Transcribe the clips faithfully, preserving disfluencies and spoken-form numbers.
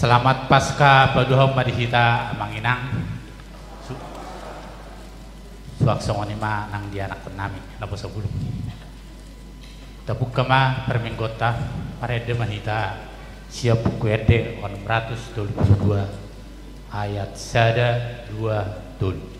Selamat Paskah paduahon ma di hita amang inang. Su-, suang songon i ma nang di anakkon nami naposobulung. Tabuka ma parmingguonta, marende ma hita sian Buku Ende onom ratus tolu pulu dua, ayat sada, dua, tolu.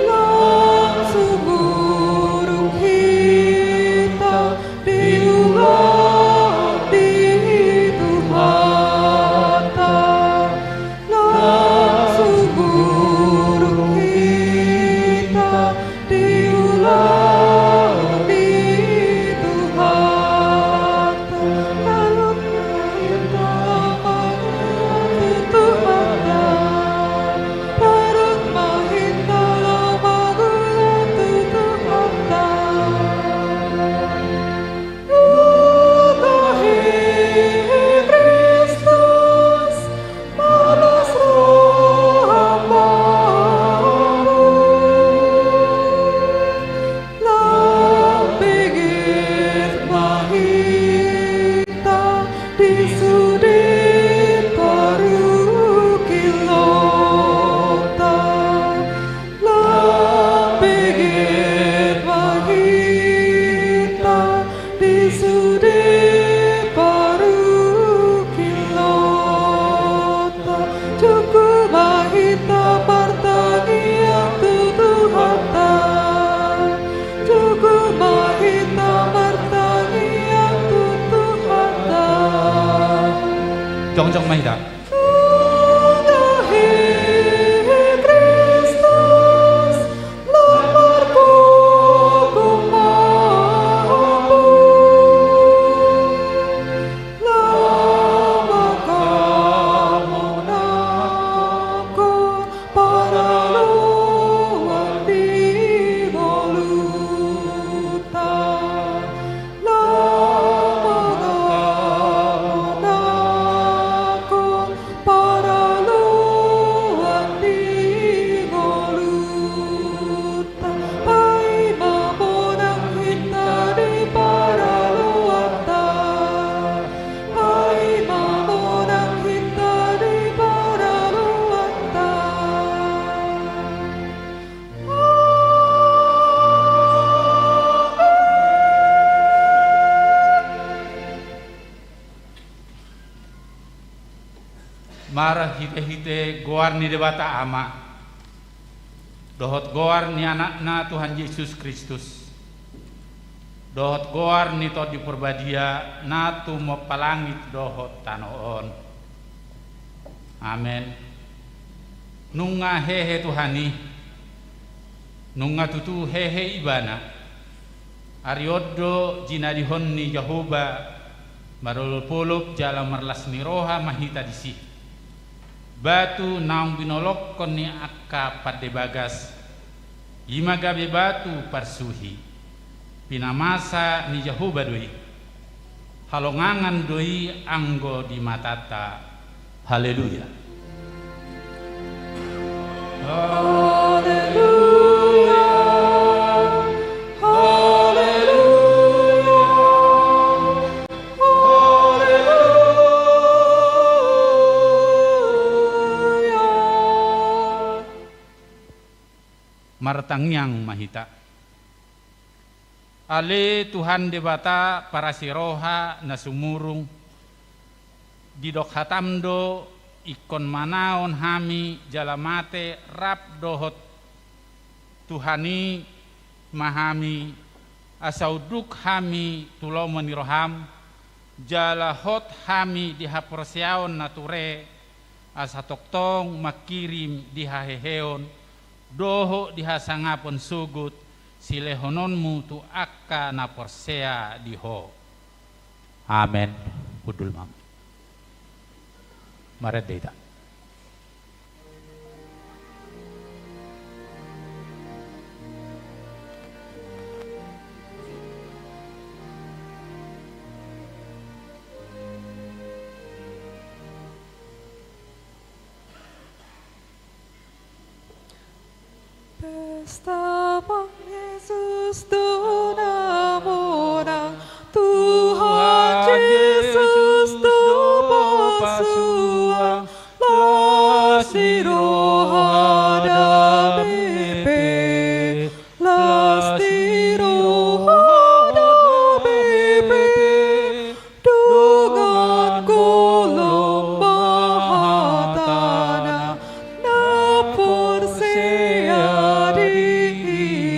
Langsung urung hita diulak di Tuhanta. Langsung urung hita diulak di Tuhanta. Lalu hita mangula tu Tuhanta. Parut ma hita laho mangula tu Tuhanta. Roha, Kristus, malas roha ma. Lam beget ma hita di sude parungkilonta. Lam beget ma hita di sude parungkilonta. Jongkol ma hita martangiang tu Tuhanta. Jongkol ma hita martangiang tu Tuhanta. Jongjong ma hita. Roha, Kristus, lam margogo ma. Lam mangkamonangkon paraloan di ngolunta. Lam mangkamonangkon paraloan di ngolunta. Paima monang hita di paraloanta. Paima monang hita di paraloanta. Marhitehite goar ni Debata Ama, dohot goar ni Anakna Tuhan Jesus Kristus, dohot goar ni Tondi Parbadia na tumompa langit dohot tano on. Amen. Nunga hehe Tuhan i, nunga tutu hehe Ibana. Ari on do jinadihon ni Jahowa, marolopolop jala marlas ni roha ma hita disi. Batu naung binolongkon ni angka pande bagas, i ma gabe batu parsuhi. Pinamasa ni Jahowa do i. Halongangan do i anggo di matanta. Haleluya. Haleluya. Haleluya. Haleluya. Martangiang ma hita. Ale Tuhan Debata parasi roha na sumurung, didok hatam do ingkon manaon hami jala mate rap dohot Tuhan i ma hami, asa unduk hami tu lomo ni roham, jala hot hami di haporseaon na ture, asa tongtong mangkirim di haheheon, dohot di hasangapon sogot silehononmu tu angka na porsea di Ho. Amen. Hundul ma. Marende hita. Tuhan Jesus do na monang, Tuhan Jesus do pasuang, las ni roha dame pe, las ni roha dame pe. Dongan holom ma hatana, na porsea di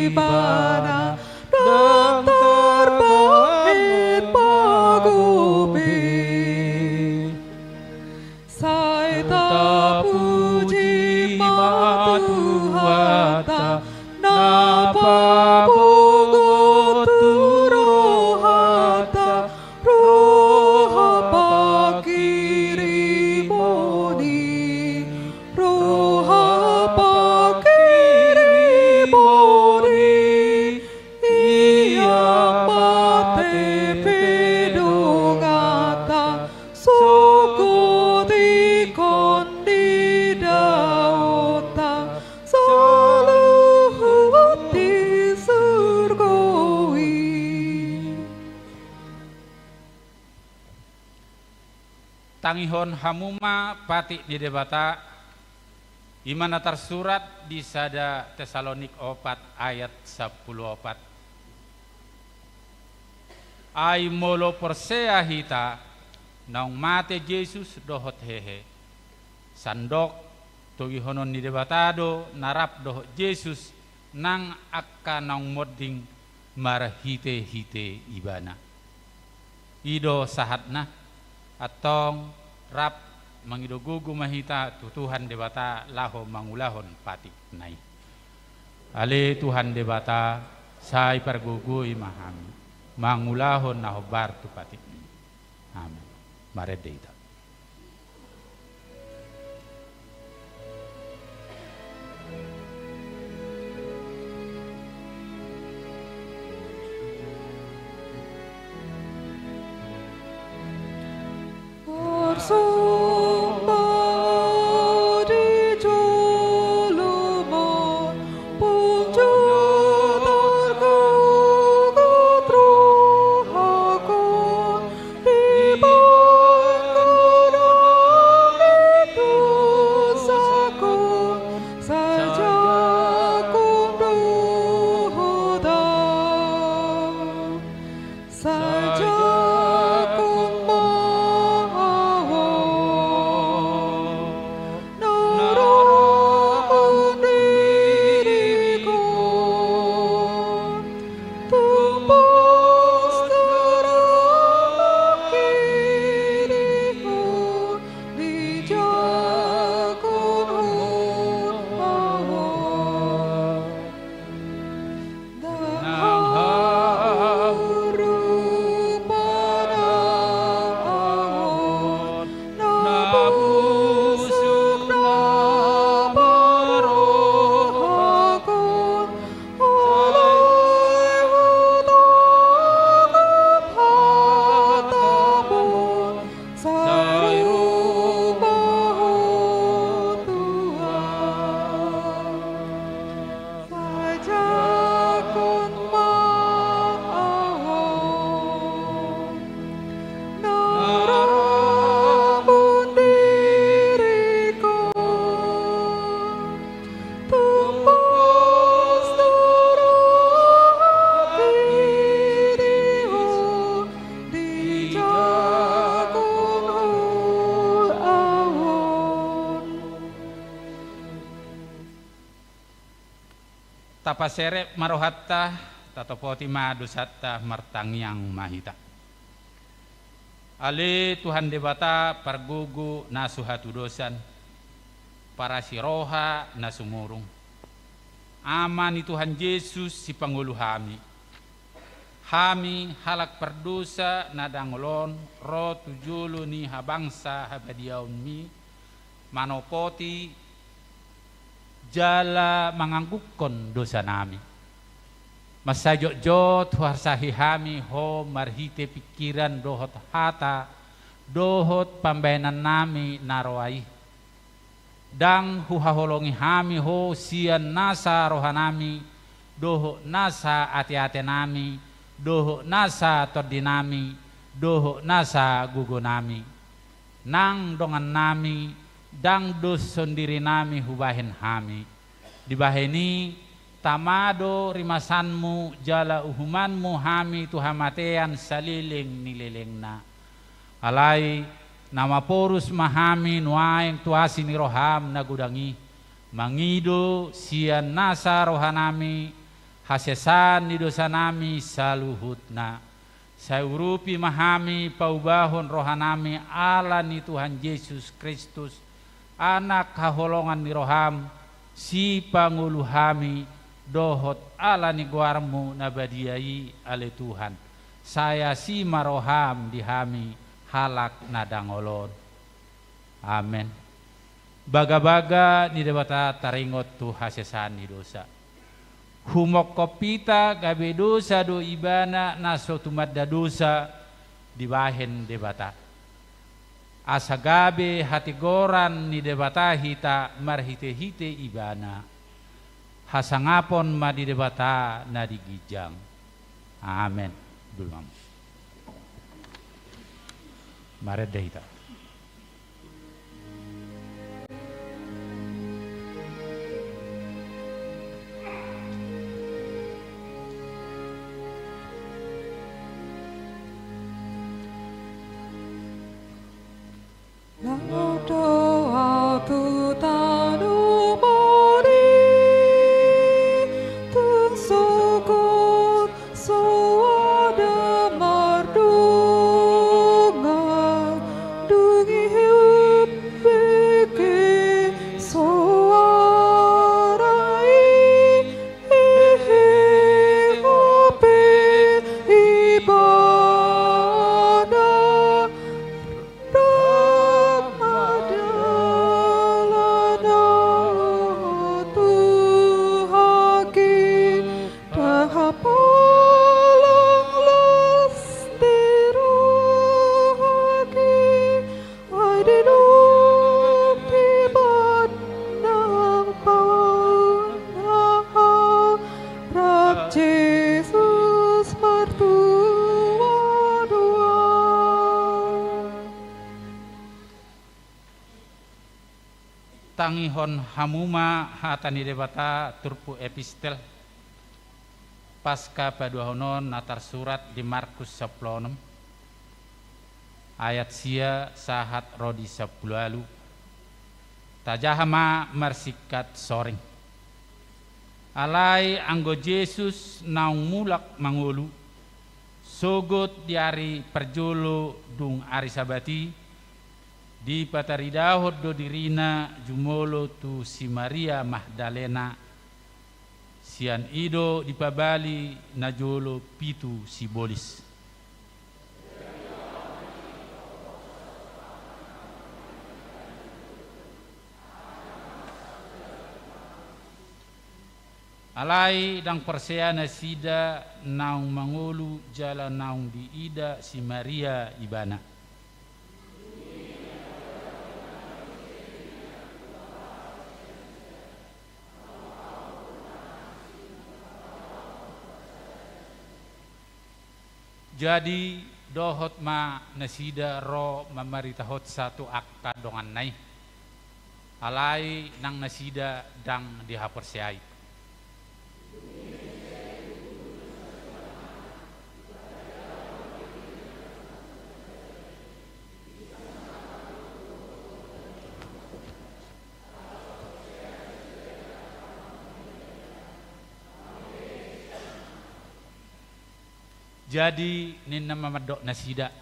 Ibana, ndang tarbahen panggopi. Sai tapuji ma Tuhanta, na pabogot tu rohanta, roha panghirimon i, roha panghirimon i. Ia mate pe donganta, sogot ingkon nidaonta, saluhut di surgo i. Tangihon hamu ma patik ni Debata, i ma na tarsurat di sada Tesalonik opat ayat sampulu opat. Ai molo porsea hita, naung mate Jesus dohot hehe, sandok togihonon ni Debata do na rap dohot Jesus nang angka naung monding marhitehite Ibana. I do sahatna, antong rap mangido gogo ma hita tu Tuhan Debata laho mangulahon patikna i. Ale Tuhan Debata, sai pargogoi ma hami mangulahon na hombar tu patikmi. Amen. Marende hita. Tapaserep ma rohanta, tatopoti ma dosanta, martangiang ma hita. Ale Tuhan Debata pargogo na so hatudosan, parasi roha na sumurung, Ama ni Tuhan Jesus sipangolu hami. Hami halak pardosa na dangol on ro tu jolo ni habangsa habadiaonmi, manopoti jala manganggungkon dosanami. Mansai jotjot huarsahi hami Ho marhite pingkiran dohot hata, dohot pambahenannami na roa i. Ndang huhaholongi hami Ho sian nasa rohanami, dohot nasa ateatenami, dohot nasa tondinami, dohot nasa gogonami. Nang dongannami, ndang do sondirinami hubahen hami. Dibahen i, tama do rimasanmu jala uhumanmu hami tu hamatean saleleng ni lelengna. Alai, na maporus ma hami nuaeng tu asi ni roham na godang i, mangido sian nasa rohanami hasesaan ni dosanami saluhutna. Sai urupi ma hami paubahon rohanami ala ni Tuhan Jesus Kristus, Anak haholongan ni roham, sipangolu hami, dohot ala ni goarmu na badia i, ale Tuhan. Sai asi ma roham di hami halak na dangol on. Amen. Bagabaga ni Debata taringot tu hasesaan ni dosa. Humongkop hita gabe dosa do Ibana na so tumanda dosa dibahen Debata. Asa gabe hatigoran ni Debata hita marhitehite Ibana. Hasangapon ma di Debata na di ginjang. Amen. Dulu, Mam. Marende hita. Laho do ahu tu tano mari, tung sogot soada mardongan, dung ihut bege soara i, hehe, hape Ibana. Rap ma dalan ahu tu hagin, ndang hapalang las di rohangki, ai didok Ibana pauna ahu, rap Jesus martua dua. Tangihon hamu ma hata ni Debata turpuk epistel Paska paduahon on na tarsurat di Markus sampulu onom, ayat sia sahat ro di sampulu ualu. Tajaha ma marsingkat soring. Alai anggo Jesus naung mulak mangolu, sogot di ari parjolo dung ari Sabat i, dipataridahon do dirina jumolo tu si Maria Magdalena, sian i do dipabali najolo pitu sibolis. Alai ndang porsea nasida naung mangolu jala naung diida si Maria ibana. Jadi, dohot ma nasida ro mamaritahonsa tu angka donganna i. Alai nang nasida ndang dihaporseai. Jadi ninna ma mandok nasida: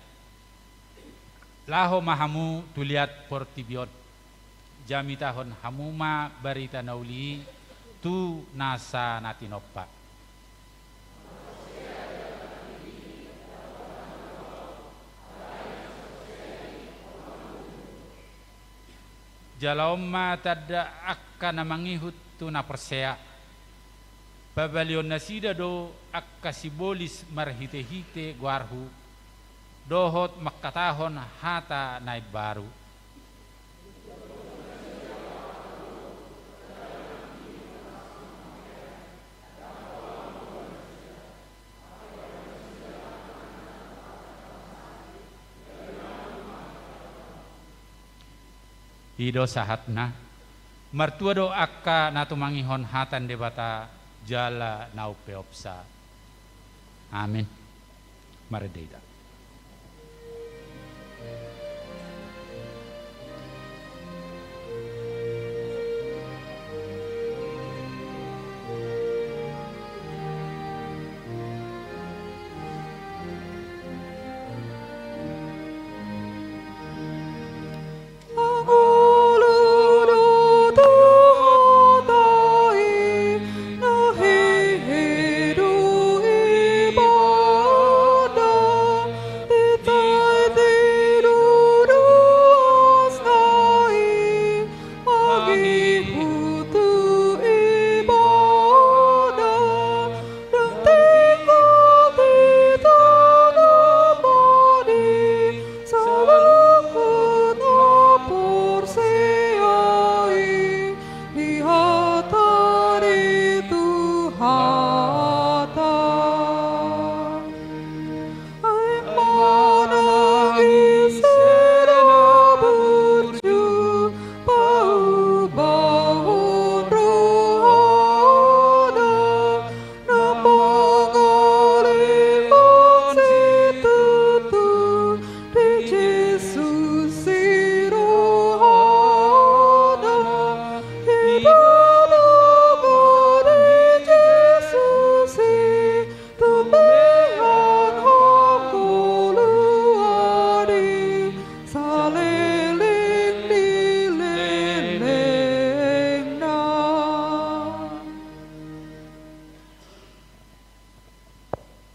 Laho ma hamu tu liat portibi on, jamitahon hamu ma barita na uli i tu nasa na tinompa. Jala on ma tanda angka na mangihut tu na porsea: Pabalihon nasida do angka sibolis marhitehite goarhu, dohot mangkatahon hata na imbaru. I do sahatna. Martua do angka na tumangihon hata ni Debata jala na umpeopsa. Amin. Marende hita.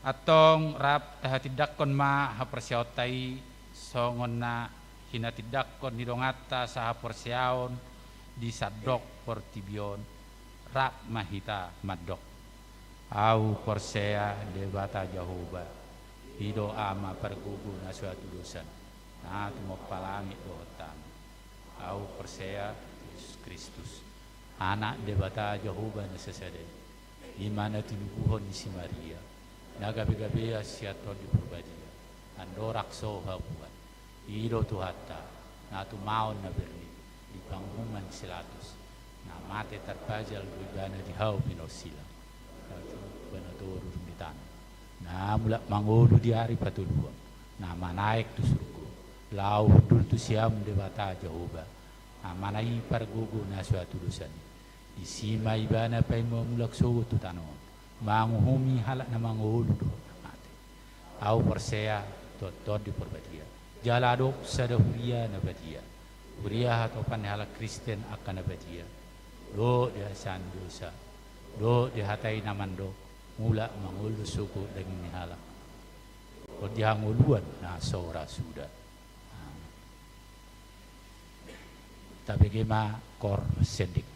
Antong rap tahatindangkon ma haporseaonta i, songon na hinatindangkon ni donganta sahaporseaon di sandok portibi on. Rap ma hita mandok: Ahu porsea Debata Jahowa, i do Ama pargogo na so hatudosan, na tumompa langit dohot tano. Ahu porsea Jesus Kristus, Anak Debata Jahowa na sasada i, i ma na tinubuhon ni si Maria, na gabegabean sian Tondi Porbadia, andorang so habuan. I do Tuhanta, na tumaon na berni di pangunjunan ni si Pilatus, na mate tarpajal do Ibana di hau pinorsilang, na jumpa na toru dung di tano, na mulak mangolu di ari patoluhon, na manaek tu surgo, laho hundul tu siamun Debata Jahowa, Amana i pargogo na so hatudosan i. Disi ma Ibana paima mulak sogot tu tano on, manguhumi halak na mangolu dohot na mate. Ahu porsea tu Tondi Porbadia, jala adong sada huria na badia, huria hatopan ni halak Kristen angka na badia, dohot di hasesaan ni dosa, dohot di hata i na mandok: Mulak mangolu do sogot daging ni halak on di hangoluan na so ra suda. Amen. Tabege ma koor sian denggan.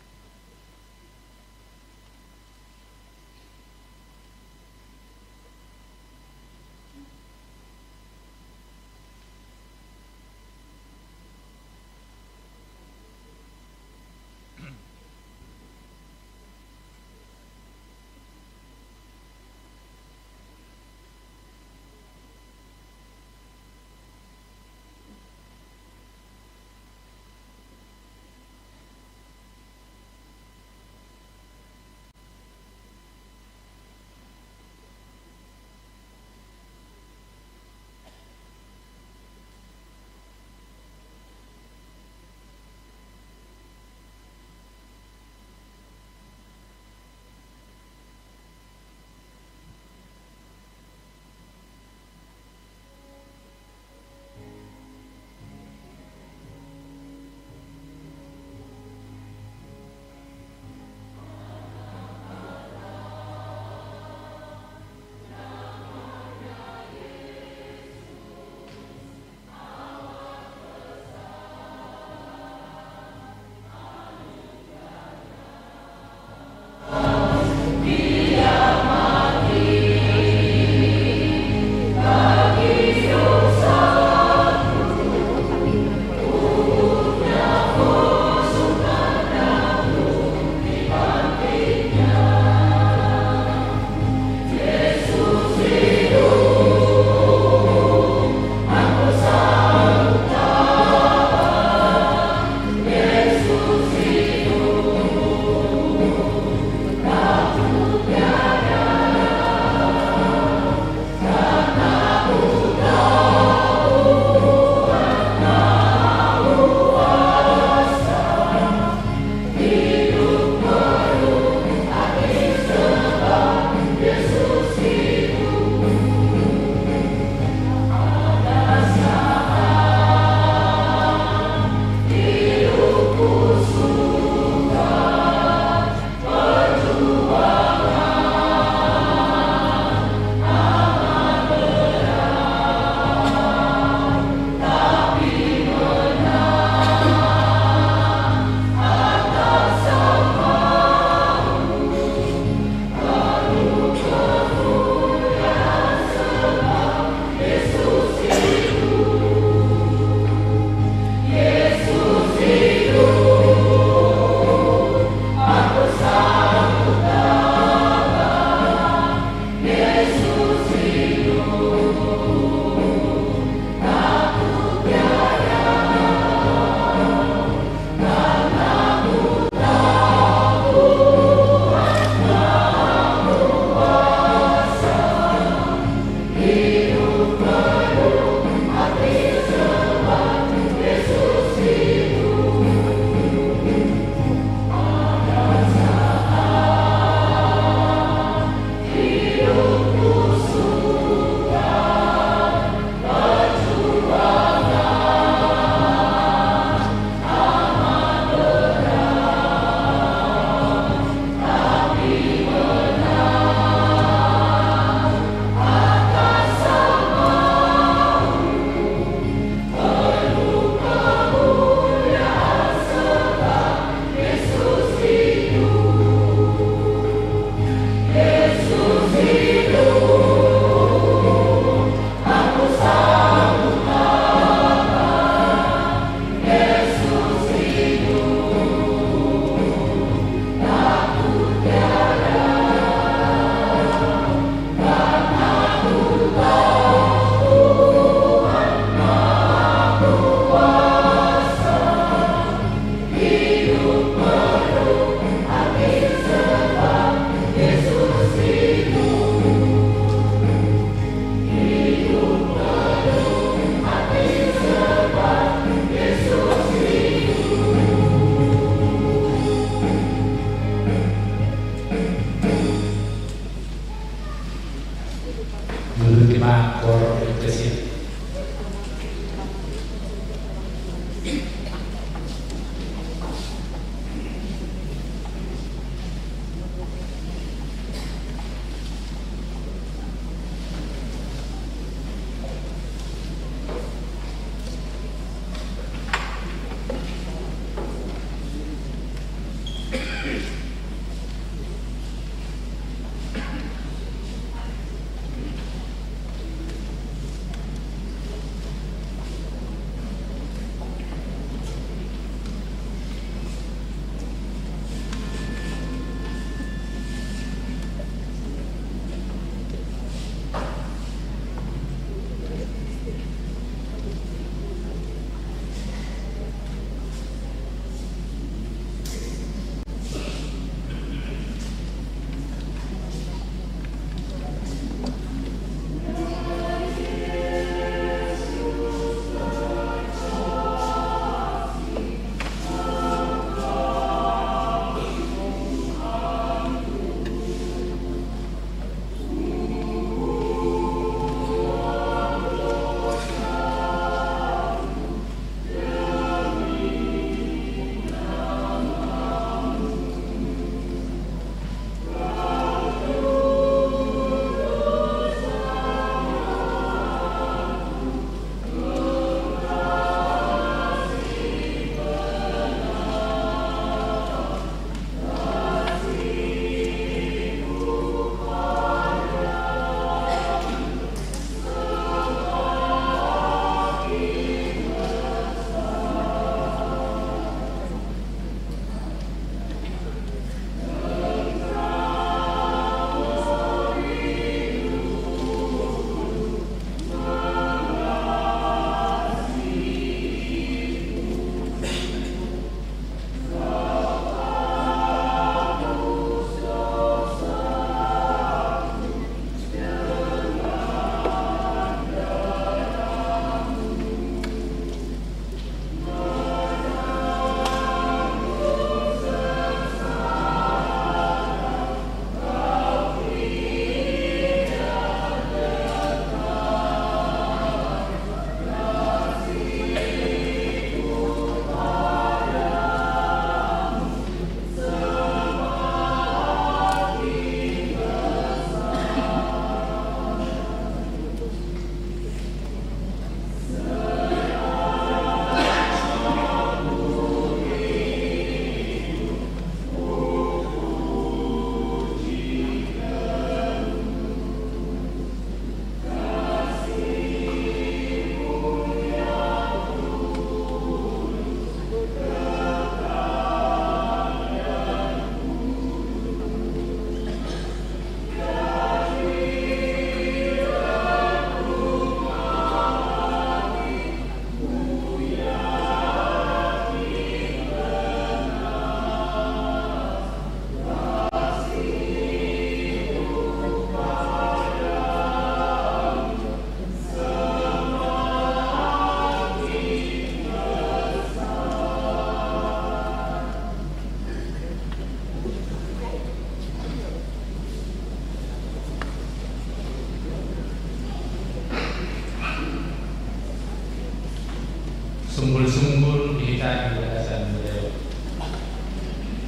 Sungkun-sungkun di hita di bagasan budaya.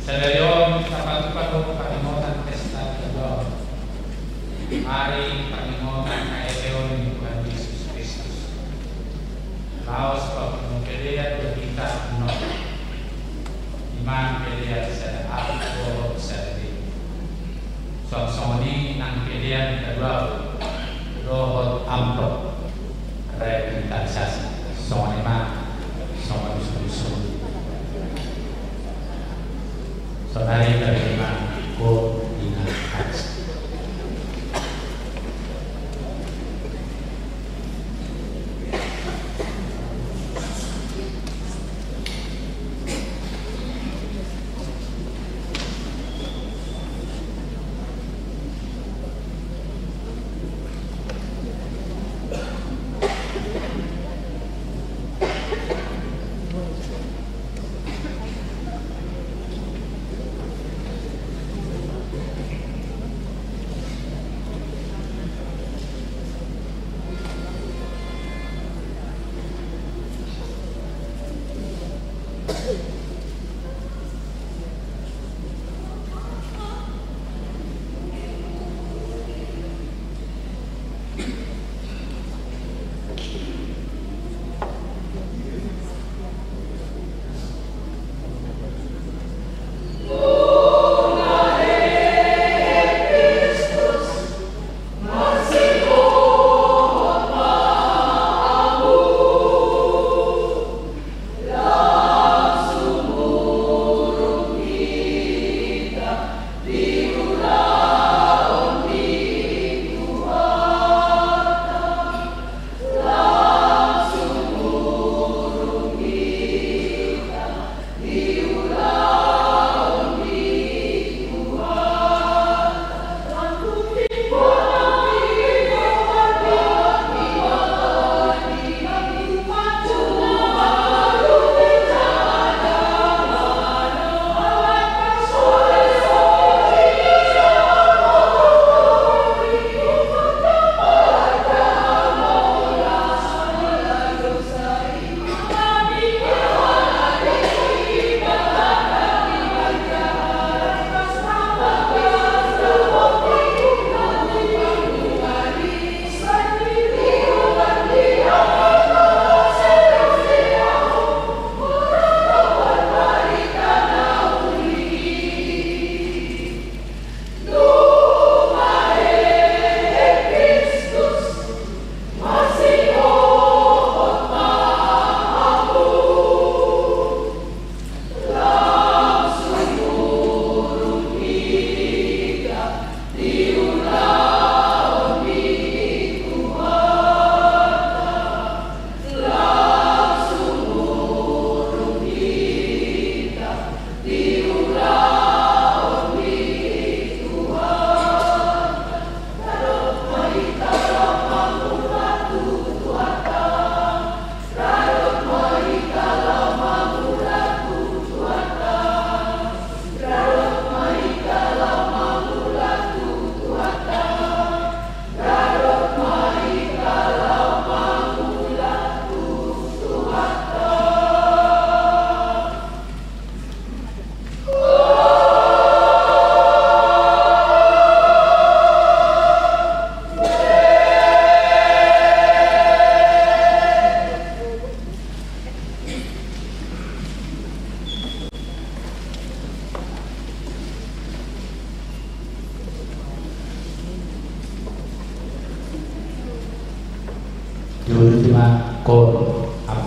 Sadari on tapatupa do paringotan pesta Natal, ari paringotan haheheon ni Tuhan Jesus Kristus. Laos pamungkalian do hita annon, i ma pelean sada ahu dohot sada debri. Suang songon i nang pelean paduahon dohot amplop revitalisasi. Songon i ma, songon i, songon i, songon i. Saudari terima kasih. Di ultima koor. Am.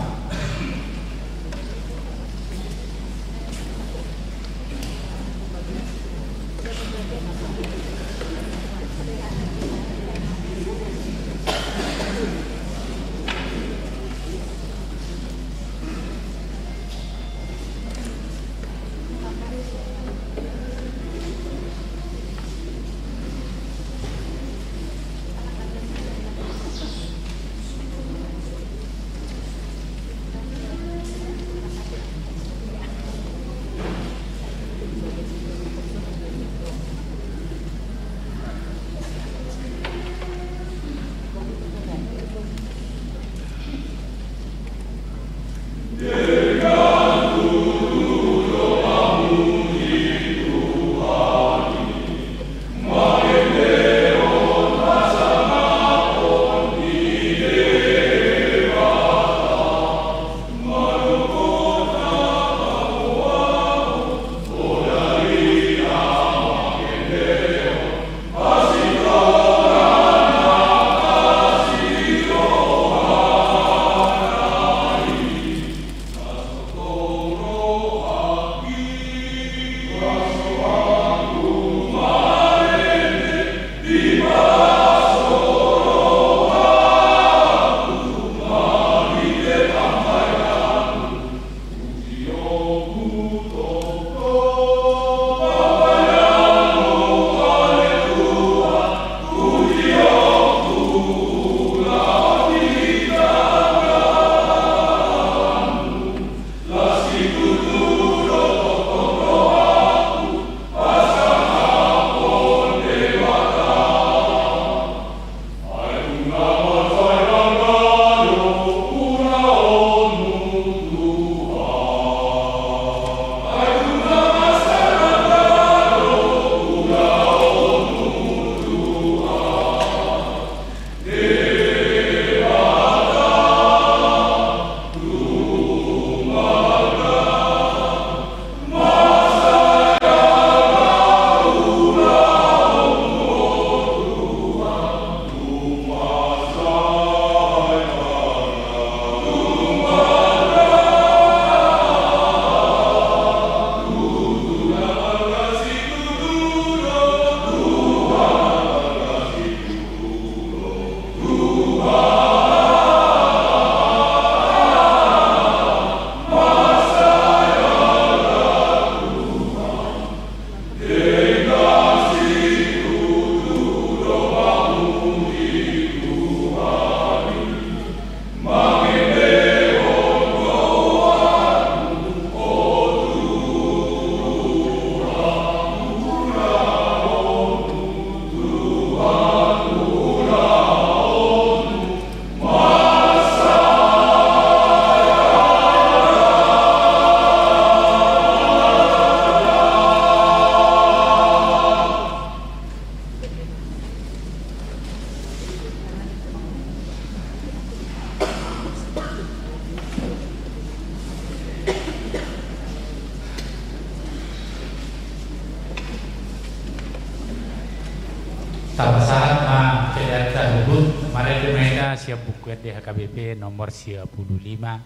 Tapasahat ma pelean ta huhut, marende ma hita sian Buku Ende H K B P nomor sia pulu lima,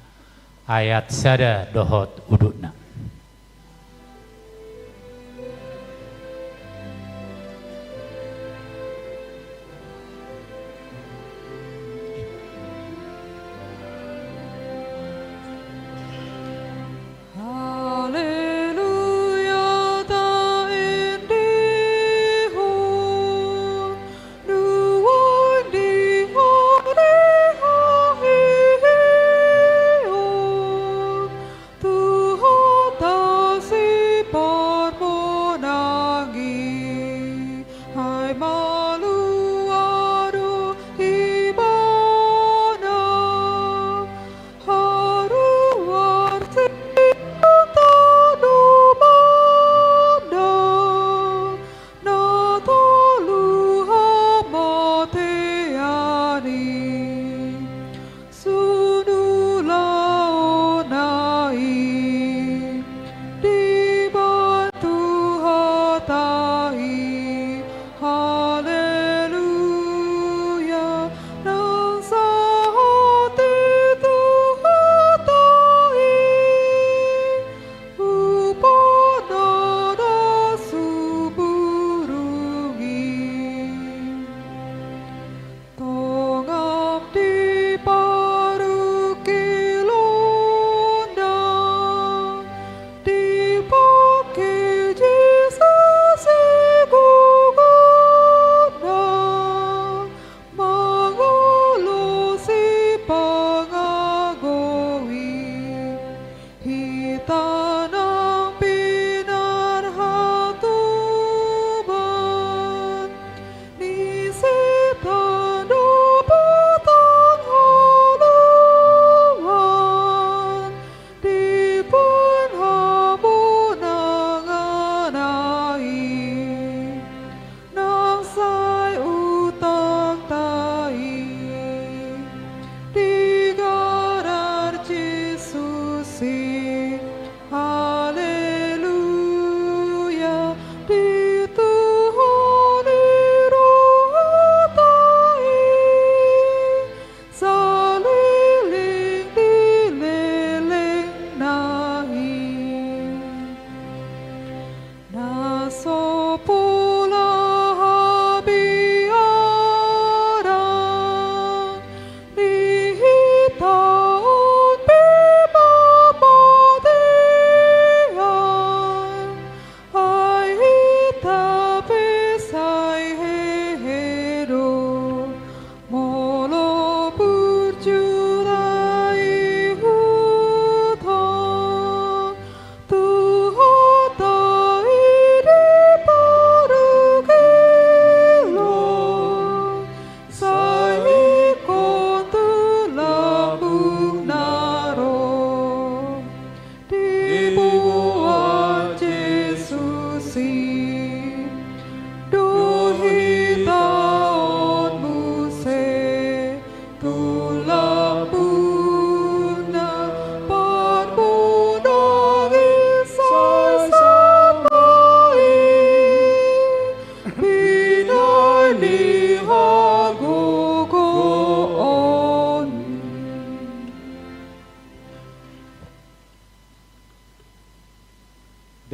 ayat sada dohot udutna.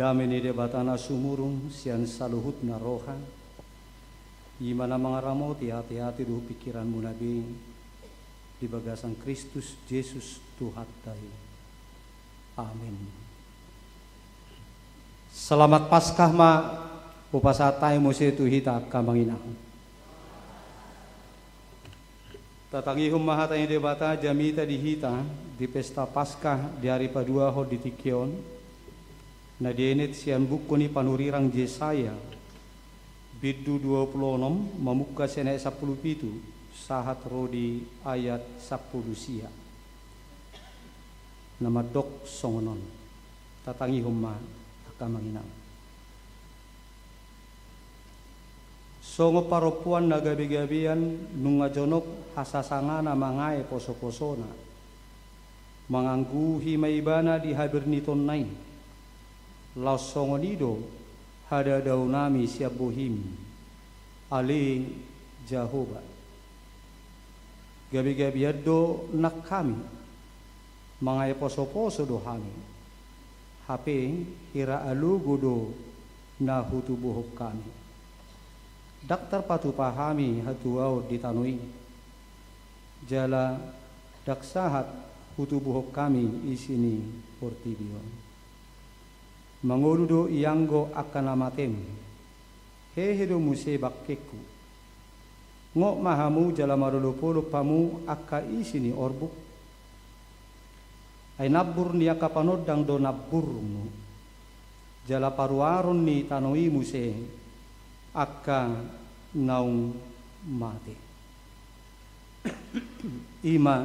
Dame ni Debata na sumurung sian saluhutna roha, i ma na mangaramoti ateate dohot pingkiranmuna be di bagasan Kristus Jesus Tuhanta i. Amin. Selamat Paskah ma hupasahat hami muse tu hita angka amang inang. Tatangihon ma hata ni Debata jamita di hita di pesta Paskah di ari paduahon di tingki on, na dienet sian buku ni panurirang Jesaya, bindu dua pulu onom, mamungka sian ayat sampulu pitu sahat ro di ayat sampulu sia. Na mandok songon on. Tatangihon ma angka amang inang. Songon parompuan na gabegabean nunga jonok hasasangana mangae posoposona, mangangguhi ma ibana di habirnitonna i. Laos songon i do hadadaonnami sian bohim, ale Jahowa. Gabegabean do nang hami, mangae posoposo do hami, hape hira alogo do na hutubuhon hami. Ndang tarpatupa hami hatuaon di tano i, jala ndang sahat hutubuhon hami isi ni portibi on. Mangolu do ianggo angka na matem, hehe do muse bangkengku. Ngot ma hamu jala marolopolop hamu angka isi ni orbuk. Ai nambur ni angka panondang do namburmu, jala paruaron ni tano i muse angka naung mate. I ma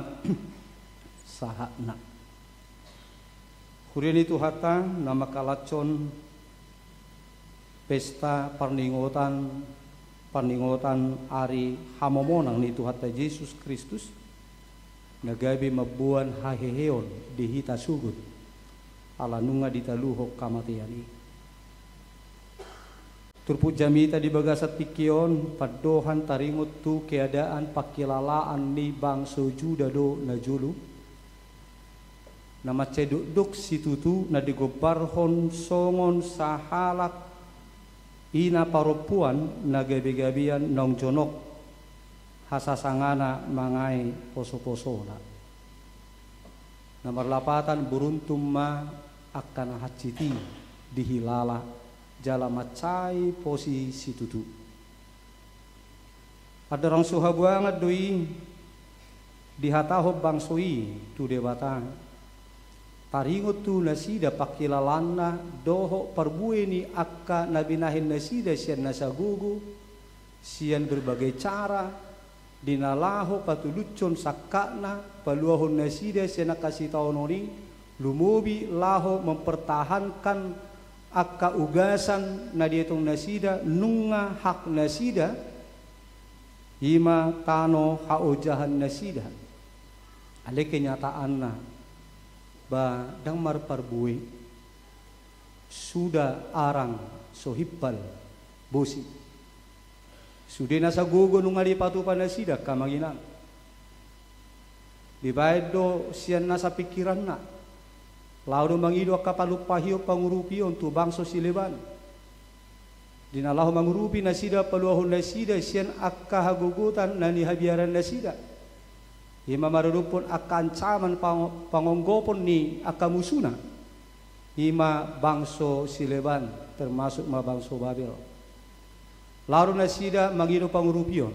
sahatna. Huria ni Tuhanta na mangkalashon pesta parningotan, parningotan ari hamomonang ni Tuhanta Jesus Kristus, na gabe mamboan haheheon di hita sogot, ala nunga ditaluhon hamatean i. Turpuk jamita di bagasan tingki on pandohan taringot tu keadaan pangkilalaan ni bangso Juda do na jolo, na mansai dokdok situtu na digombarhon songon sahalak ina parompuan na gabegabean naung jonok hasasangana mangae posoposona. Na marlapatan, beruntung ma angka na hansit i dihilala jala mansai pos i situtu. Andorang so habuangan do i dihatahon bangso i tu Debata, taringot tu nasida pangkilalaanna dohot parbue ni angka na binahen nasida sian nasa gogo, sian berbagai cara, di na laho patulushon sangkapna, paluahon nasida sian angka sitaonon i, lumobi laho mempertahankan angka ugasan na dietong nasida, nunga hak nasida, i ma tano haojahan nasida. Alai kenyataanna, ba ndang marparbue, suda arang so himpal bosi. Sude nasa gogo nunga dipatupa nasida, angka amang inang. Dibaen do sian nasa pingkiranna, laho do mangido angka palumpahion pangurupion tu bangso sileban. Di na laho mangurupi nasida, paluahon nasida sian angka hagogotan na nihabiaran nasida. I ma maradophon angka ancaman pang-, pangonggopon ni angka musuna. I ma bangso sileban, termasuk ma bangso Babel. Laho do nasida mangido pangurupion,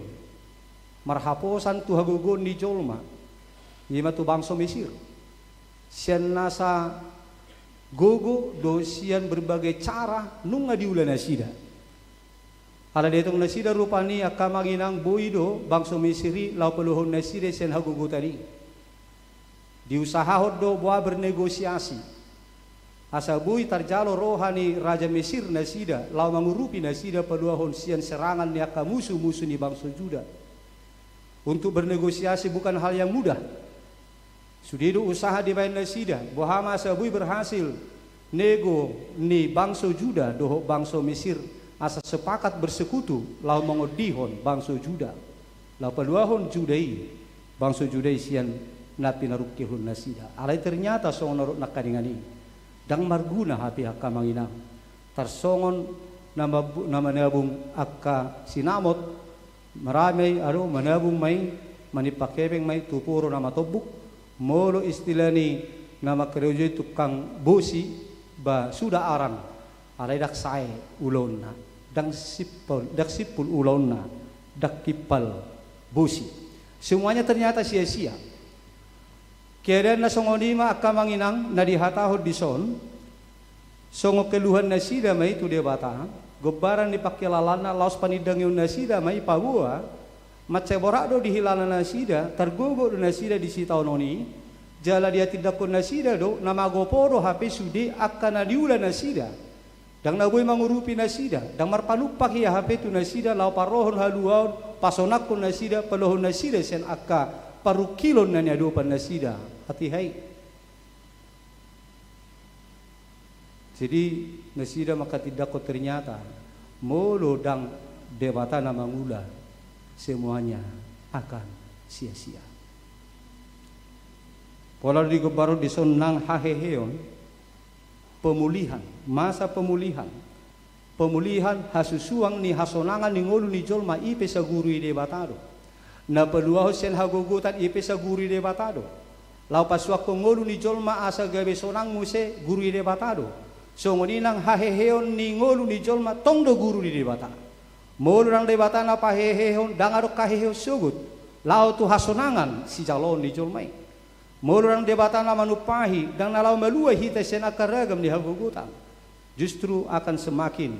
marhaposan tu hagogoon ni jolma, i ma tu bangso Mesir. Sian nasa gogo dohot sian berbagai cara nunga diula nasida. Ala dietong nasida rupani, angka amang inang, boi do bangso Mesir i laho paluahon nasida sian hagogotan i. Diusahahon do boha bernegosiasi, asa boi tarjalo roha ni raja Mesir nasida laho mangurupi nasida paluahon sian serangan ni angka musu, musu ni bangso Juda. Untuk bernegosiasi bukan hal yang mudah. Sude do usaha dibaen nasida, boha ma asa boi berhasil nego ni bangso Juda dohot bangso Mesir, asa sepakat bersekutu laho mangondihon bangso Juda, laho paluahon Juda i, bangso Juda i sian na pinarungkilhon nasida. Alai ternyata songon na ro nangkaningan i, ndang marguna hape, angka amang inang. Tarsongon na mambu-, na manabung angka sinamot, marame i, ado, manabung ma i, manimpak hepeng ma i tu poro na matombuk. Molo istilah ni na mangkarejo i tukang bosi, ba suda arang, alai ndang sae ulaonna, ndang simpul, ndang simpul ulaonna, ndang timpal bosi. Semuanya ternyata sia-sia. Keadaan na songon i ma angka amang inang na dihatahon dison, songon keluhan nasida ma i tu Debata, gombaran ni pangkilalaanna, laos panindangion nasida ma i paboa, mansai borat do dihilala nasida, targogo do nasida di sitaonon i, jala dihatindanghon nasida do, na magopo do hape sude angka na niula nasida. Ndang na boi mangurupi nasida, ndang marpanumpak ia hape tu nasida, laho parohon haluaon, pasonangkon nasida, paluahon nasida sian angka parungkilon na niadopan nasida. Hatiha i. Jadi, nasida manghatindanghon ternyata, molo ndang Debata na mangula, semuanya akan sia-sia. Pola do digombarhon dison nang haheheon, pemulihan, masa pemulihan, pemulihan, hasusuang ni hasonangan ni ngolu ni jolma, i pe saguru ni Debata do. Na paluahon sian hagogotan, i pe saguru ni Debata do. Laho pasuanghon ngolu ni jolma asa gabe sonang muse, guru ni Debata do. Songon i nang haheheon ni ngolu ni jolma, tong do guru ni Debata. Molo ndang Debata na pahehehon, ndang adong haheheon sogot laho tu hasonangan sijaloon ni jolma i. Molo ndang Debata na manumpahi, ndang na laho malua hita sian angka ragam ni hagogotan. Justru akan semakin,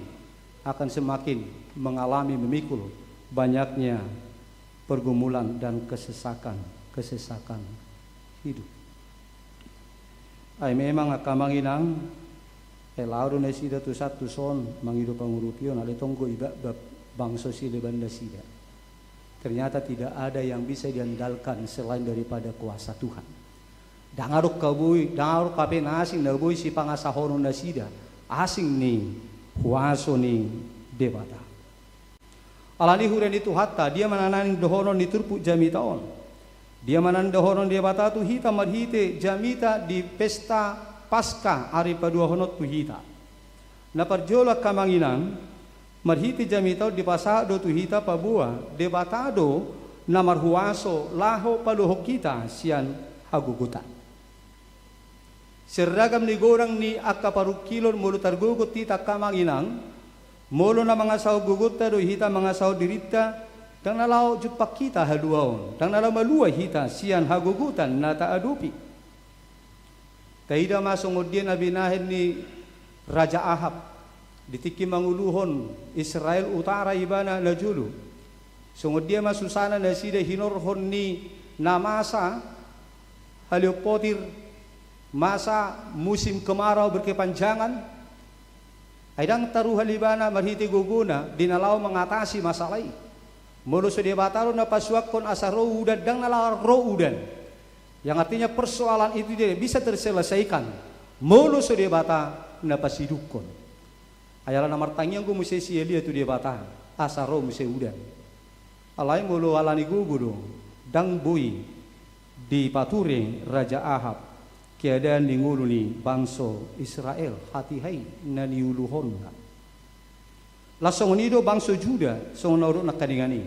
akan semakin mengalami, memikul banyaknya pergumulan dan kesesakan, kesesakan hidup. Ai memang angka amang inang, eh, laho do nasida tu san tu son mangido pangurupion, alai tong do ibabbab bangso sileban nasida. Ternyata tidak ada yang bisa diandalkan selain daripada kuasa Tuhan. Ndang adong na boi, ndang adong hape na asing na boi sipangasahonon nasida, asing ni huaso ni Debata. Alani i huria ni Tuhanta, dia ma na naeng dohonon ni turpuk jamita on? Dia ma na naeng dohonon ni Debata tu hita marhite jamita di pesta Paska ari paduahon on tu hita? Na parjolo angka amang inang, marhite jamita on dipasahat do tu hita paboa Debata do na marhuaso laho paluahon hita sian hagogotan. Sian ragam ni godang ni angka parungkilon, molo targogot hita angka amang inang, molo na mangasahon gogonta do hita, mangasahon dirinta, ndang na laho jumpang hita haluaon, ndang na laho malua hita sian hagogotan na taadopi. Taida ma songon dia na binahen ni Raja Ahab di tingki manguluhon Israel utara ibana najolo. Songon dia ma susana nasida hinorhon ni na masa haleon potir, masa musim kemarau berkepanjangan. Ai ndang taruhal ibana marhite gogona di na laho mangatasi masalah i. Molo so Debata do na pasuanghon asa ro udan, ndang na laho ro udan. Yang artinya persoalan itu tidak bisa terselesaikan molo so Debata na pasidungkon. Ai ala na martangiang do muse si Elia tu Debata asa ro muse udan. Alai molo alani gogo do, ndang boi dipature Raja Ahab keadaan ni ngolu ni bangso Israel, hatiha i na niuluhonna. Laos songon i do bangso Juda, songon na hudok nangkaningan i.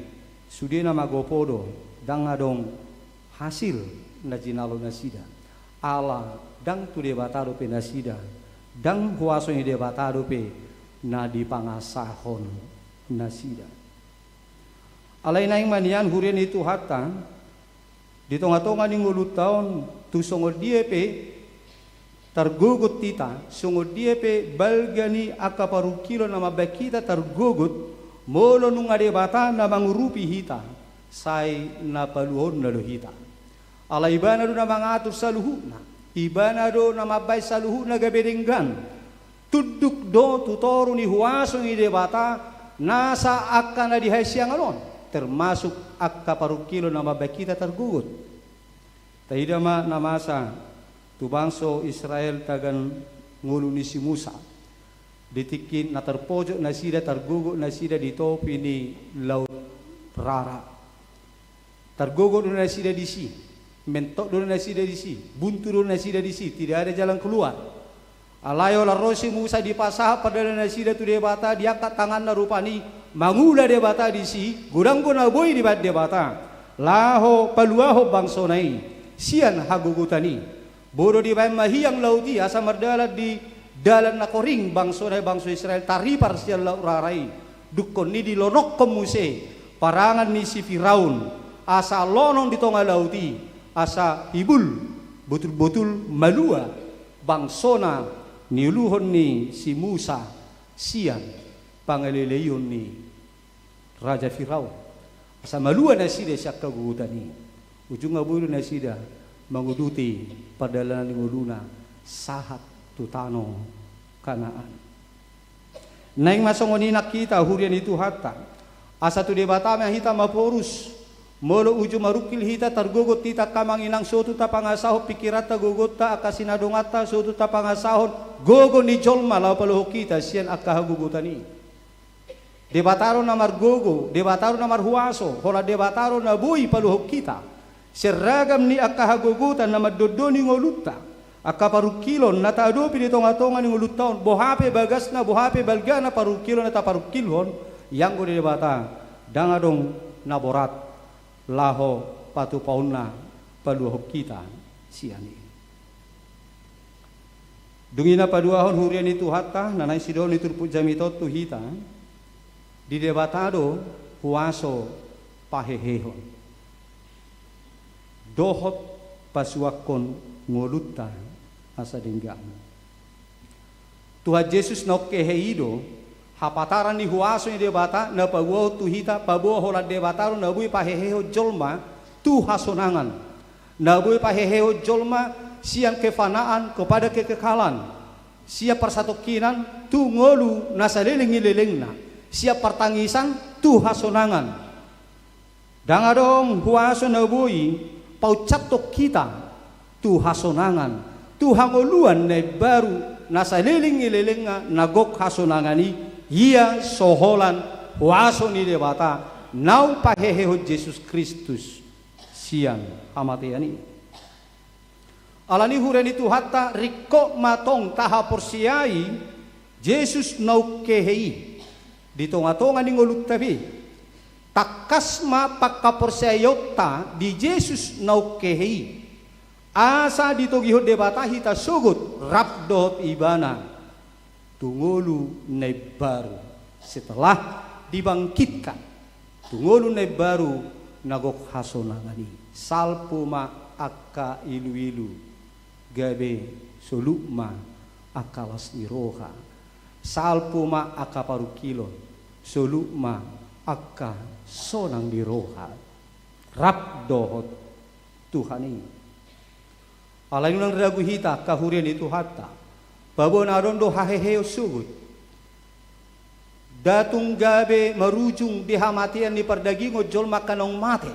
Sude na magopo do, ndang adong hasil na jinalo nasida. Ala ndang tu Debata dope nasida, ndang huaso ni Debata dope na dipangasahon nasida. Alai naeng ma nian huria ni Tuhanta, di tonga-tonga ni ngolunta on, tung songon dia pe targogot hita, songon dia pe balga ni angka parungkilon na mambahen hita targogot, molo nunga Debata na mangurupi hita, sai na paluahonna do hita. Ala Ibana do na mangatur saluhutna, Ibana do na mambahen saluhutna gabe denggan. Tunduk do tu toru ni huaso ni Debata nasa angka na di hasiangan on, termasuk angka parungkilon na mambahen hita targogot. Taida ma na masa tu bangso Israel tagan ngolu ni si Musa. Di tingki na tarpojok nasida, targogot nasida di topi ni Laut Rara. Targogot do nasida disi, mentok do nasida disi, buntu do nasida disi, tidak ada jalan keluar. Alai holan ro si Musa dipasahat pardalanan nasida tu Debata, diangkat tanganna rupani, mangula Debata disi, godang do na boi dibaen Debata laho paluahon bangsona i sian hagogotan i. Boi do dibaen mahiang laut i asa mardalan di dalan na koring bangsona i, bangso Israel, taripar sian laut rara i. Dungkon i dilonokkon muse parangan ni si Firaun asa lonong di tonga laut i, asa hibul botul-botul malua bangsona niuluhon ni si Musa sian pangaleleion ni Raja Firaun. Asa malua nasida sian hagogotan i. Ujungna boi do nasida manguduti pardalanan ni ngoluna sahat tu tano Kanaan. Naeng ma songon i nang hita, huria ni Tuhanta. Asa tu Debata ma hita maporus. Molo uju marungkil hita, targogot hita angka amang inang, sotung tapangasahon pingkiranta, gogonta, angka sinadonganta, sotung tapangasahon gogo ni jolma laho paluahon hita sian angka hagogotan i. Debata do na margogo, Debata do na marhuaso, holan Debata do na boi paluahon hita sian ragam ni angka hagogotan na mandondoni ngolunta. Angka parungkilon na taadopi di tonga-tonga ni ngolunta on, boha pe bagasna, boha pe balgana parungkilon na taparungkilhon, ianggo di Debata ndang adong na borat laho patupaonna paluahon hita sian i. Dung i na paduahon, huria ni Tuhanta, na naeng sidohonon ni turpuk jamita on tu hita, di Debata do huaso pahehehon dohot pasuangkon ngolunta asa denggan. Tuhan Jesus na ungkehe i do hapataran ni huaso ni Debata na paboahon tu hita, paboa holan Debata do na boi pahehehon jolma tu hasonangan, na boi pahehehon jolma sian kefanaan kepada kekekalan, sian parsatongkinan tu ngolu na saleleng ni lelengna, sian partangisan tu hasonangan. Ndang adong huaso na boi paunsatton hita tu hasonangan, tu hangoluan na imbaru, na saleleng ni lelengna, na gok hasonangan i, ia so holan huaso ni Debata naung pahehehon Jesus Kristus sian hamatean i. Alani, huria ni Tuhanta, ringkot ma tong tahaporseai Jesus na ungkehe i di tonga-tonga ni ngolunta be. Tangkas ma panghaporseaionta di Jesus na ungkehe i, asa ditogihon Debata hita sogot rap dohot Ibana tu ngolu na imbaru setelah dibangkitkan, tu ngolu na imbaru na gok hasonangan i. Salpu ma angka iluilu, gabe solut ma angka las ni roha. Salpu ma angka parungkilon, solut ma angka sonang ni roha rap dohot Tuhan i. Alai unang ragu hita, angka huria ni Tuhanta, paboa na adong do haheheon sogot. Nda tung gabe marujung di hamatean ni pardagingon jolma angka naung mate.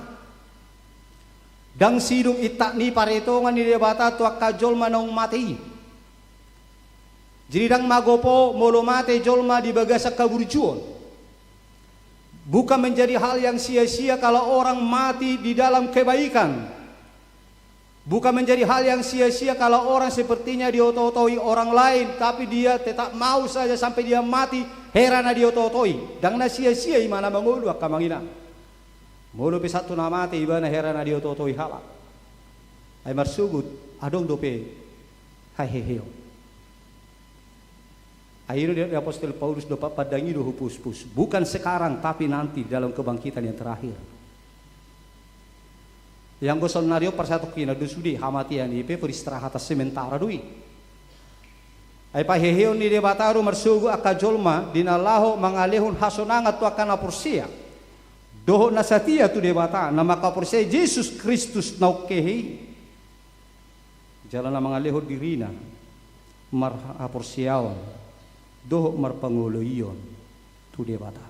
Ndang sidung intak ni paretongan ni Debata tu angka jolma naung mate i. Jadi ndang magopo molo mate jolma di bagasan haburjuon. Bukan menjadi hal yang sia-sia kalau orang mati di dalam kebaikan. Bukan menjadi hal yang sia-sia kalau orang sepertinya diototoi orang lain, tapi dia tetap mau saja sampai dia mati, hera na diototoi. Ndang na sia-sia i ma na mangolu, angka amang inang. Molo pe sahat tu na mate ibana, hera na diototoi halak. Ai marsogot, adong dope haheheon. Ai i do didok ni apostel Paulus, dompak pandang i do hupuspus. Bukan sekarang, tapi nanti dalam kebangkitan yang terakhir. Ianggo saonnari on parsatongkinan do sude, hamatean i pe peristirahatan sementara do i. Ai paheheon ni Debata do marsogot angka jolma di na laho mangalehon hasonangan tu angka na porsea dohot na satia tu Debata, na manghaporseai Jesus Kristus na ungkehe i. Jala na mangalehon dirina marhaporseaon dohot marpangoloion tu Debata.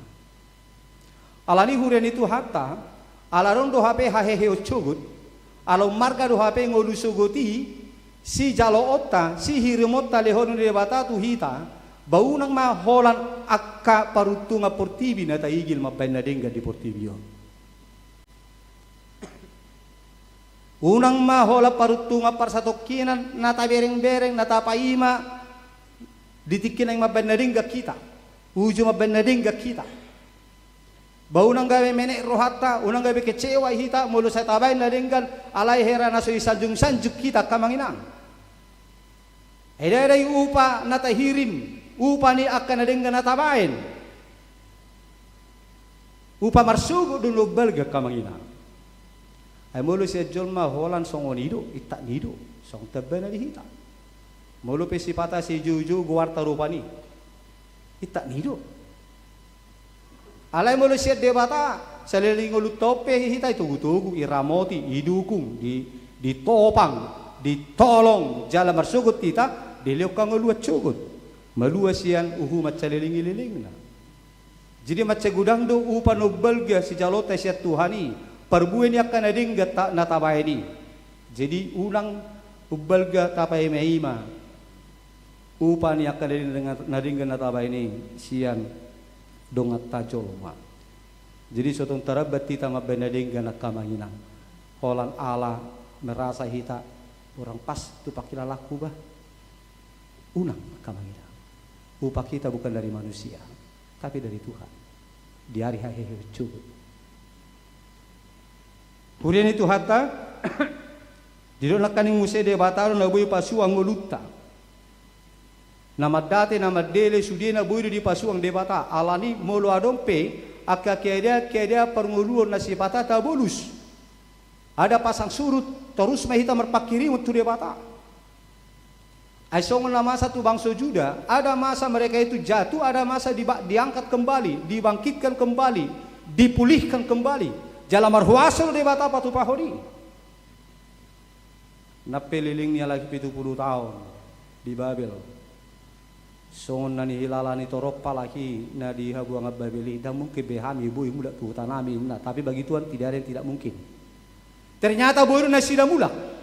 Alani, huria ni Tuhanta, ala adong do hape haheheon sogot, ala ummarga do hape ngolu sogot i, sijaloonta, sihirimonta lehonon ni Debata tu hita, ba unang ma holan angka paruntungan portibi na taigil mambahen na denggan di portibi on. Unang ma holan paruntungan parsatongkinan na taberengbereng, na tapaima, Di tingki naeng mambaen na denggan hita, uju mambaen na denggan hita. Ba unang gabe menek rohanta, unang gabe kecewa hita molo sai tabaen na denggan, alai hera na so isanjung-sanjung hita, angka amang inang. Eda-eda i upa na tahirim, upa ni angka na denggan na tabaen. Upa marsogot do na umbalga, angka amang inang. Ai molo sian jolma holan songon i do, intak ni do, songon tamba na di hita. Molo pe sipata sijou-jou goarta rupani, intak ni do. Alai molo sian Debata, saleleng ngolunta on pe hita itogu-togu, iramoti, idukung, di, ditopang, ditolong, jala marsogot hita dilehon hangoluan sogot, malua sian uhuman saleleng ni lelengna. Jadi mansai godang do upa na umbalga sijaloonta sian Tuhan i, parbue ni angka na denggan ta-, na tabaen i. Jadi unang umbalga tapaima-ima upa ni angka na denggan, na denggan na tabaen i sian donganta jolma. Jadi so tung tarambat hita mambaen na denggan, angka amang inang, holan ala merasa hita kurang pas tu pangkilalangku bah. Unang, angka amang inang. Upa hita bukan dari manusia, tapi dari Tuhan. Di ari haheheon sogot. Huria ni Tuhanta, didok nangkaning muse Debata do na boi pasuang ngolunta. Na mandate, na mandele, sude na boi do dipasuang Debata. Alani molo adong pe angka keadaan-keadaan parngoluon na sipata tabolus, ada pasang surut, torus ma hita marpanghirimon tu Debata. Ai songon na masa tu bangso Juda, ada masa mereka itu jatuh, ada masa diba-, diangkat kembali, dibangkitkan kembali, dipulihkan kembali. Jala marhuaso do Debata patupahon i. Nang pe leleng ni halak i pitu pulu taon di Babel, songon na nihilala ni torop halak i na di habuangan Babel i, ndang mungkin be hami boi mulak tu hutanami, ninna. Tapi bagi Tuhan tidak ada yang tidak mungkin. Ternyata boi do nasida mulak.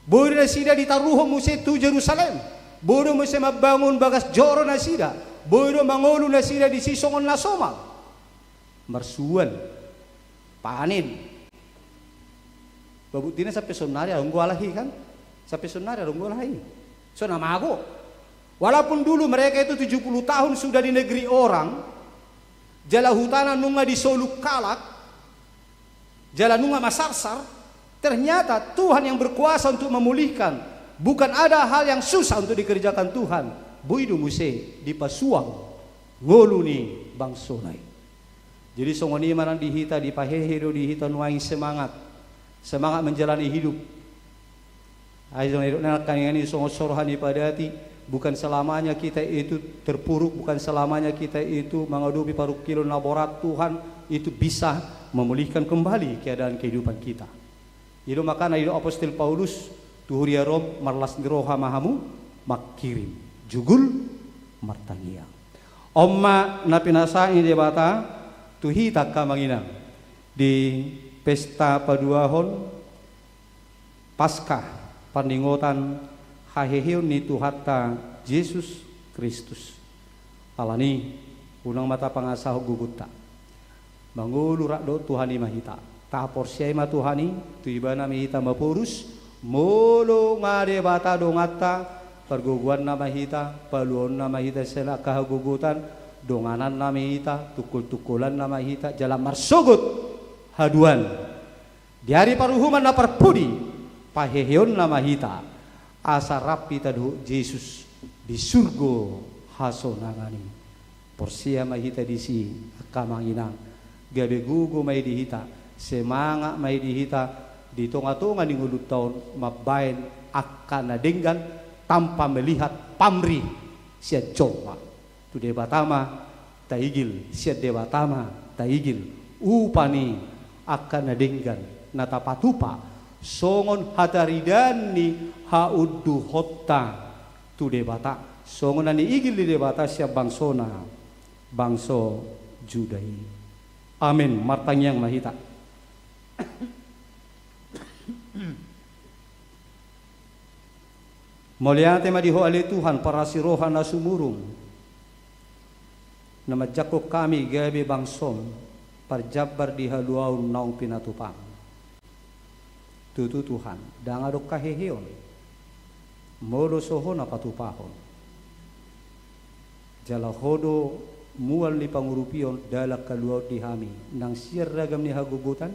Boi do nasida ditaruhon muse tu Jerusalem. Boi do muse mambangun bagas joro nasida. Boi do mangolu nasida disi songon na somal. Marsuan. Panen. Ba buktina sampe sonnari adong do halak i kan? Sampe sonnari adong do halak i. So na mago. Walaupun dulu mereka itu tujuh puluh tahun sudah di negeri orang, jala hutana nunga disoluk halak, jala nunga masarsar, ternyata Tuhan yang berkuasa untuk memulihkan. Bukan ada hal yang susah untuk dikerjakan Tuhan. Boi do muse dipasuang ngolu ni bangsona i. Jadi songon i ma nang di hita, dipahehe do di hita nuaeng semangat. Semangat menjalani hidup. Ai songon i do nangkaningan i songon so roha ni padati, bukan selamanya kita itu terpuruk, bukan selamanya kita itu menghadapi parungkilon na borat, Tuhan itu bisa memulihkan kembali keadaan kehidupan kita. I do makana i do Apostel Paulus tu huria Rom, marlas ni roha ma hamu mangkirim jugul martangiang. On ma na pinasahat ni Debata tu hita angka amang inang di pesta paduahon Paskah, parningotan haheheon ni Tuhanta Jesus Kristus. Alani, unang ma tapangasahon gogonta. Mangolu rap dohot Tuhan i ma hita. Taporseai ma Tuhan i, tu Ibana ma hita maporus, molo nga Debata donganta, pargogoanna ma hita, paluaonna ma hita sian angka hagogotan, dongananna ma hita, tungkol-tungkolanna ma hita, jala marsogot haduan. Di ari paruhuman na parpudi, paheheonna ma hita, asa rap hita dohot Jesus di surgo hasonangan i. Porsea ma hita disi, angka amang inang, gabe gogo ma i di hita, semangat ma i di hita, di tonga-tonga ni ngolunta on mambaen angka na denggan tanpa melihat pamrih sian jolma. Tu Debata ma taigil, sian Debata ma taigil upa ni angka na denggan na tapatupa songon hataridaan ni haunduhonta tu Debata, songon na niigil ni Debata sian bangsona, bangso Juda i. Amen. Martangiang ma hita. Mauliate ma di Ho ale Tuhan, parasi roha na sumurung, na manjangkon hami gabe bangsom, parjambar di haluaon naung pinatupam. Tutu Tuhan, ndang adong haheheon molo so Ho na patupahon. Jala Ho do mual ni pangurupion dalan haluaon di hami, nang sian ragam ni hagogotan,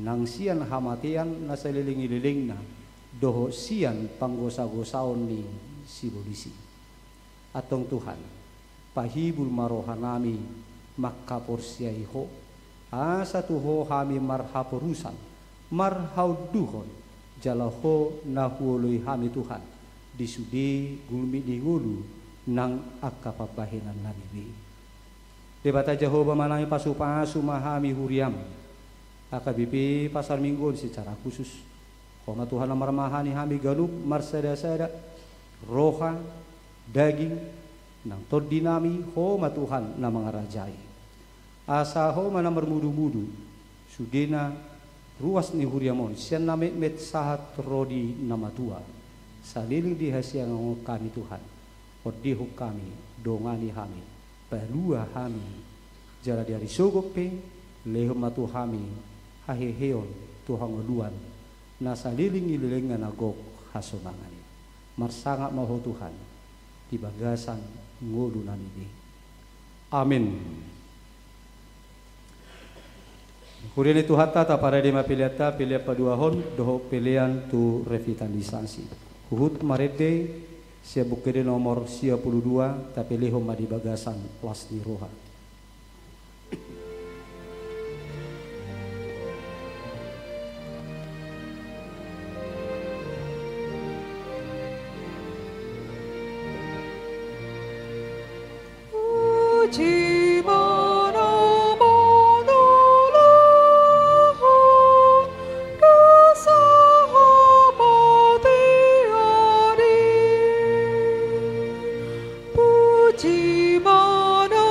nang sian hamatean na saleleng ni lelengna, dohot sian panggosagosaon ni sibolis i. Antong Tuhan, pahibul ma rohanami manghaporseai Ho, asa tu Ho hami marhaporusan, marhaunduhon, jala Ho na huoloi hami Tuhan, di sude gulmit ni ngolu nang angka pambahenannami be. Debata Jahowa, manami pasupasu ma hami huriam, H K B P Pasar Minggu on secara khusus. Ho ma Tuhan na marmahani hami ganup marsadasada, roha, daging, nang tondinami, Ho ma Tuhan na mangarajai. Asa Ho ma na marmudumudu sudena ruas ni huriam on, sian na metmet sahat ro di na matua. Saleleng di hasiangan on hami Tuhan, ondehon hami, dongani hami, palua hami, jala di ari sogot pe, lehon ma tu hami haheheon tu hangoluan na saleleng ni lelengna na gok hasonangan i. Marsangap ma Ho Tuhan di bagasan ngolunami be. Amen. Huria ni Tuhanta, taparade ma peleanta, pelean paduahon dohot pelean tu revitalisasi. Huhut marende sian Buku Ende nomor sia pulu dua, tapelehon ma di bagasan las ni roha. Puji ma na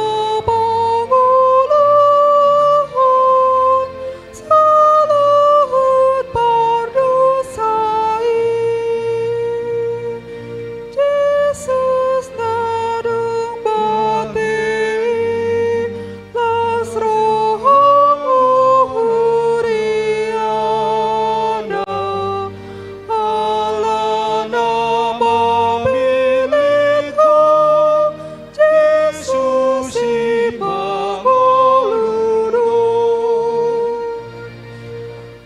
pangoloan saluhut pardosa i. Jesus na dung mate i, las roham huria na, ala na mamillit Ho, Jesus i mangolu do.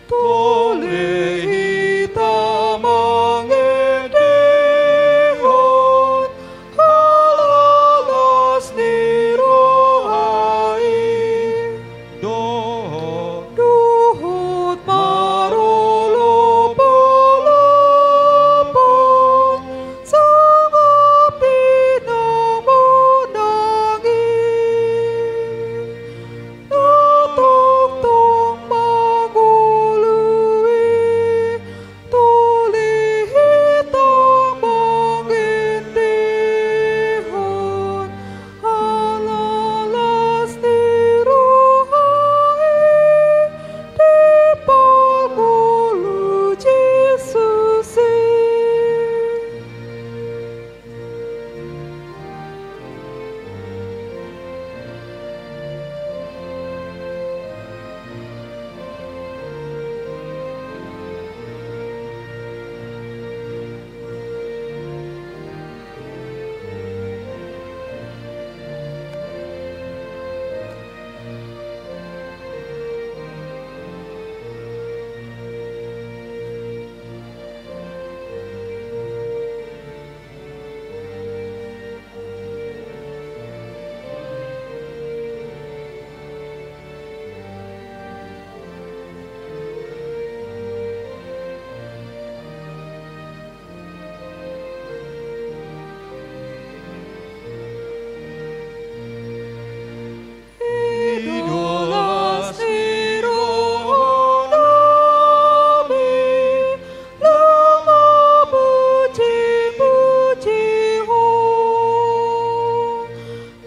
Tole hita mangendehon ala las ni roha i. Dohot marolopolopon sangap pinangundangi na tongtong mangolu i. Tole hita mangendehon ala las ni roha i di pangolu Jesus i.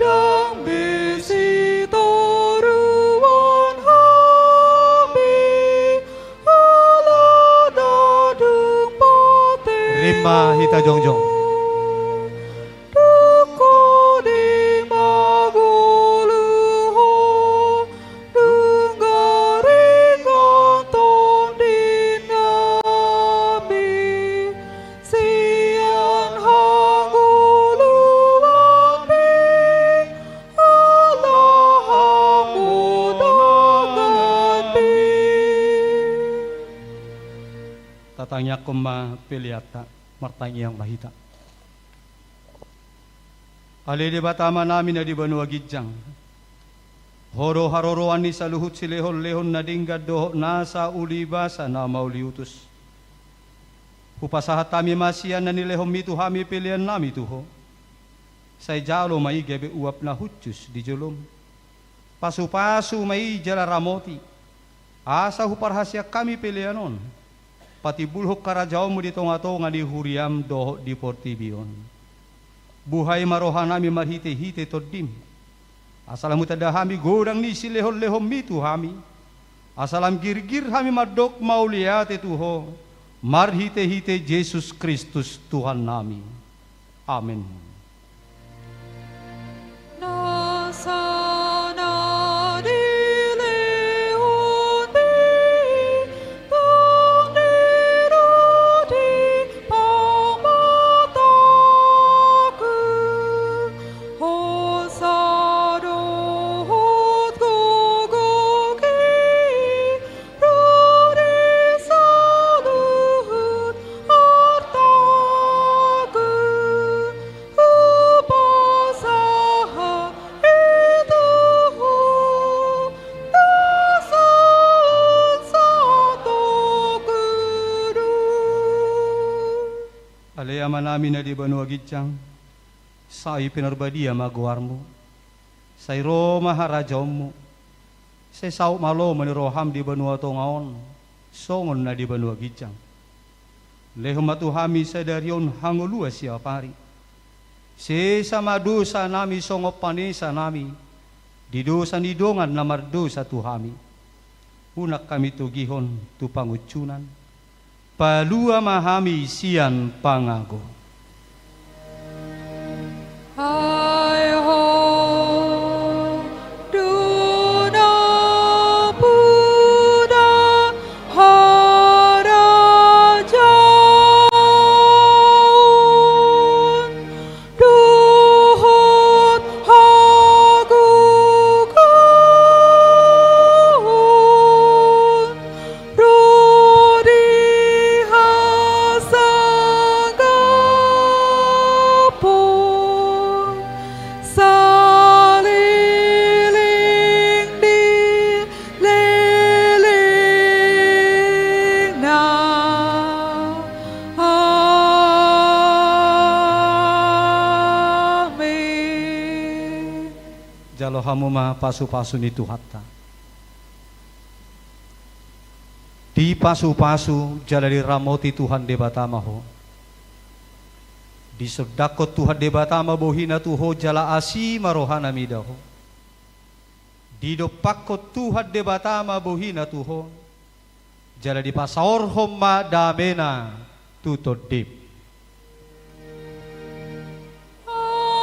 Ndang be sitoruon hami ala na dung mate. Rima hita jongjong. Dung hot i mangolu Ho, dung garingan tondinami, sian hangoluan pe Ingkon ma peleanta, martangiang ma hita. Ale Debata Amanami na di banua ginjang, Ho do haroroan ni saluhut silehonlehon na denggan dohot nasa uli basa na mauliutus. Hupasahat hami ma sian na nilehonMi tu hami peleannami tu Ho. Sai jalo ma i gabe uap na hushus di joloM. Pasupasu ma i jala ramoti, asa huparhaseang hami pelean on patimbulhon harajaonMu di tongatonga ni huriaM dohot di portibi on. Buhai ma rohanami marhitehite TondiM, asa lam hutanda hami godang ni silehonlehonMi tu hami, asa lam girgir hami mandok mauliate tu Ho, marhitehite Jesus Kristus Tuhannami. Amen. Ale Amanami na di banua ginjang, sai pinarbadia ma goarMu. Sai ro ma harajaonMu. Sai saut ma lomo ni rohaM di banua tonga on, songon na di banua ginjang. Lehon ma tu hami sadari on hangoluan siapari. Sesa ma dosanami songon panesanami di dosa ni dongan na mardosa tu hami. Unang hami togihon tu pangunjunan. Palua ma hami sian pangago. Ai Ho do na poda harajaon dohot hagogoon ro di hasangapon saleleng ni lelengna. Amen. Jalo hamu ma pasupasu ni Tuhanta. Dipasupasu jala diramoti Tuhan Debata ma ho. Disondangkon Tuhan Debata ma bohiNa tu ho jala asi ma rohaNa mida ho. Didompakkon Tuhan Debata ma bohiNa tu ho, jala dipasaorhon ma dameNa tu tondim. Amen.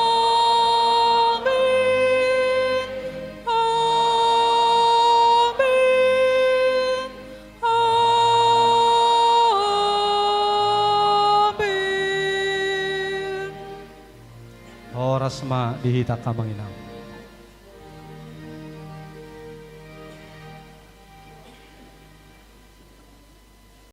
Amen. Amen. Horas ma di hita, amang inang.